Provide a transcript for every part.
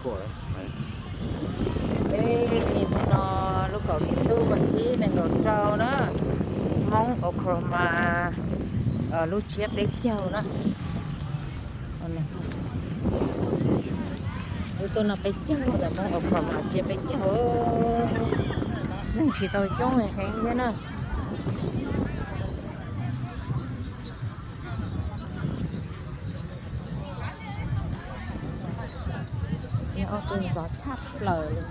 Hnub no lub kaum ib ntuj vas thib nees nkaum rau na, Hmoob Oklahoma lub tsiab peb caug na. Lub tuaj no peb caug, Hmoob Oklahoma tsiab peb caug. Neeg tsis tau coob heev thiab na. Ob tug ntxov tshaj plaws li.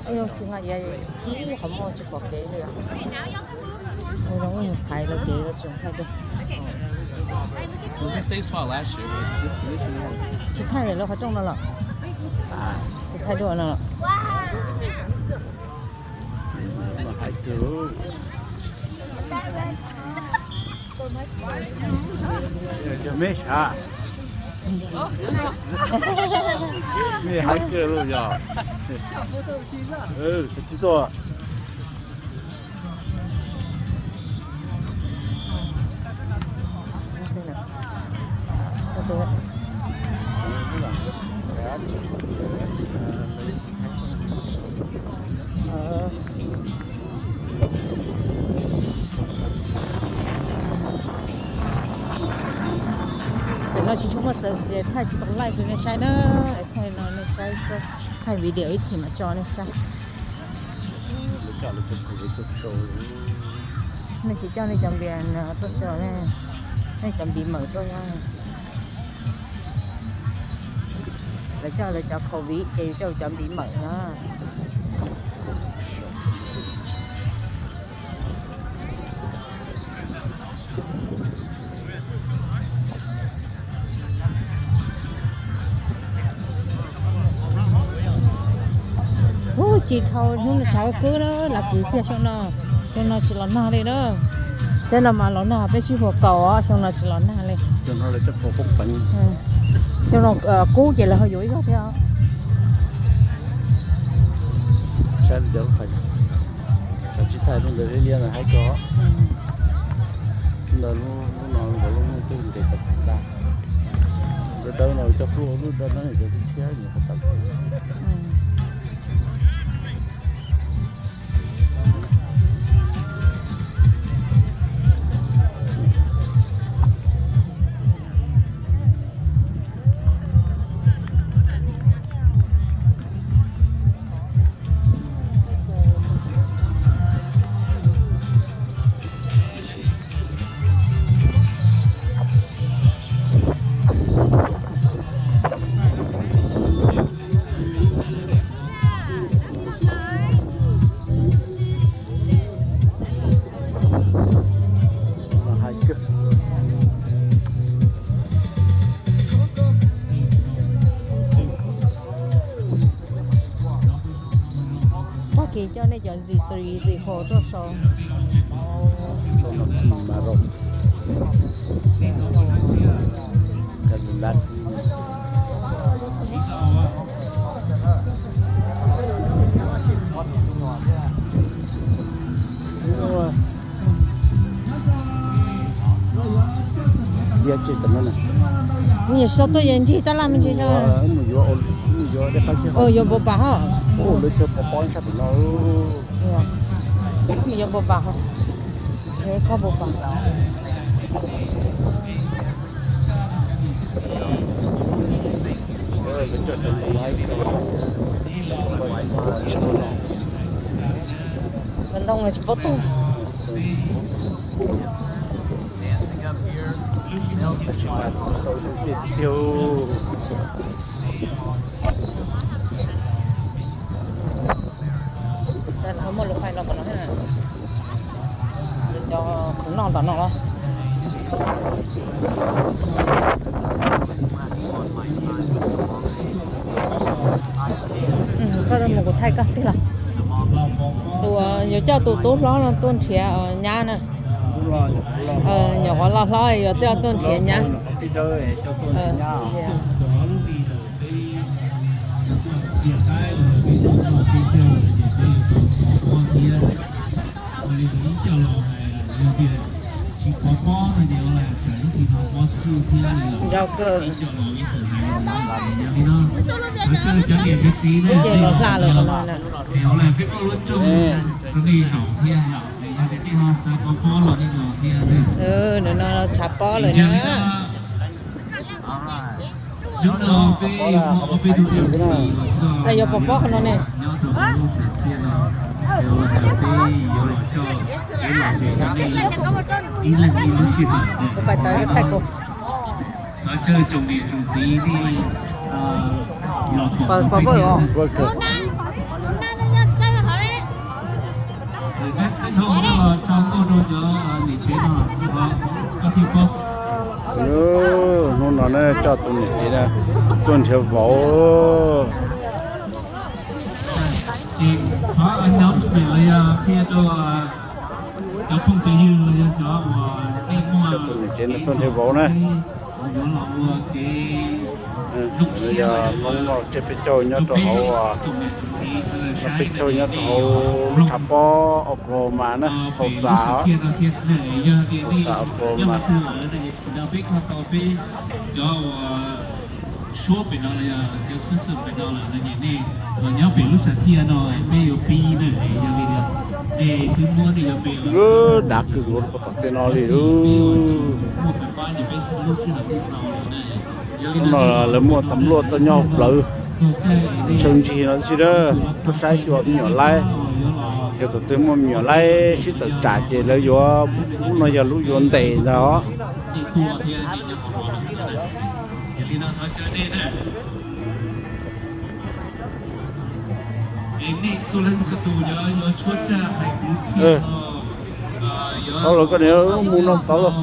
Ib tug tsis nqa, cib qhov muag tsis pom kev li. Ua zoo ib nyuag thaiv lawv kev los tsis thaij dua. Tsis thaij lawv qhov rooj no los? Tsis thaij dua no los? Cov me sav, me hais kiag los yog, tsis tuaj. Tam no tsis tshua muaj xav thaij tsis tau live rau nej saib na, thaij no nej saib xwb, thaij video ib chim mam tso nej saib. Nej tsis coj nej cov npias tuaj tso, nej cov npiv mawm tuaj na. Lawv coj lawv cov covid ces coj cov npiv mawm na. Ub, tsis dhau hnub no tshav kub na, lawv kiv tiag xyoo no. Xyoo no tsis los nag li na. Teb no mas los nag peb sib huas kaus os, xyoo no tsis los nag li. Xyoo no kub ces lawv ho yuav ib zaug thiab. Tsis thaij lub ntawd liab liab no haib tso. Ntawd lub no lub nws twb ntes tau tag. Lub dawb no coj hlub, lub dawb no cov tshiab nyuam qhuav tawm. Tag kis coj nej cov zis tris zis hos tuaj sau. Nyias sau tuaj yog nrig tab laj me ntsis. Yuav npau pas hos. Yuav npau pas hos. Yuav koj npau pas. Cov ntoo tsis paub tuaj. Muaj lus fais los kom no, cov khwv noj tom no los. Koj mus kuv thaij koj tij los. Tus yuav coj tus tub hlob no tuaj nrhiav nyab na. Nyuam qhuav loj hlob yuav coj tuaj nrhiav nyab. Ntau kawg. Ib ce los hla lawm qhov no na. Nws no tshav pob lawm na. Yuav pom pob qhov no ne. Kuv pais tawm thaij kuv. Pov vawj os. Hnub no ne coj tus niam txiv na tuaj nrhiav vauv. Ces thov announcement los yog qhia rau cov phooj cov ywg los yog cov uas nej muaj tus niam txiv no tuaj nrhiav vauv na. Yuav los ua kev zoo siab los yog peb caug nyob rau hauv, peb caug nyob rau hauv tshav pob Oklahoma na, hauv xas, hauv xas Oklahoma. Tsis nrog peb kho tau peb cov uas suab pem no los yog cov xib xwm pem no lawm no ces nej los nyob pem lub sam thiaj no peb yuav pib na. Yog li nej twb muab nej yuav pem dav kawg nkaus rau tom tej no li. Hnub no lawv muaj tham luaj tuaj nyob hauv plawv, chaw ncig no tib si dab, tuaj saib xyuas me nyuam laib. Yog tus twg muaj me nyuam laib sib tawm tsam ces lawv yuav, hnub no yog lub yuav ntes ntag os. Tau lawm koj niam, mus no tod lauj.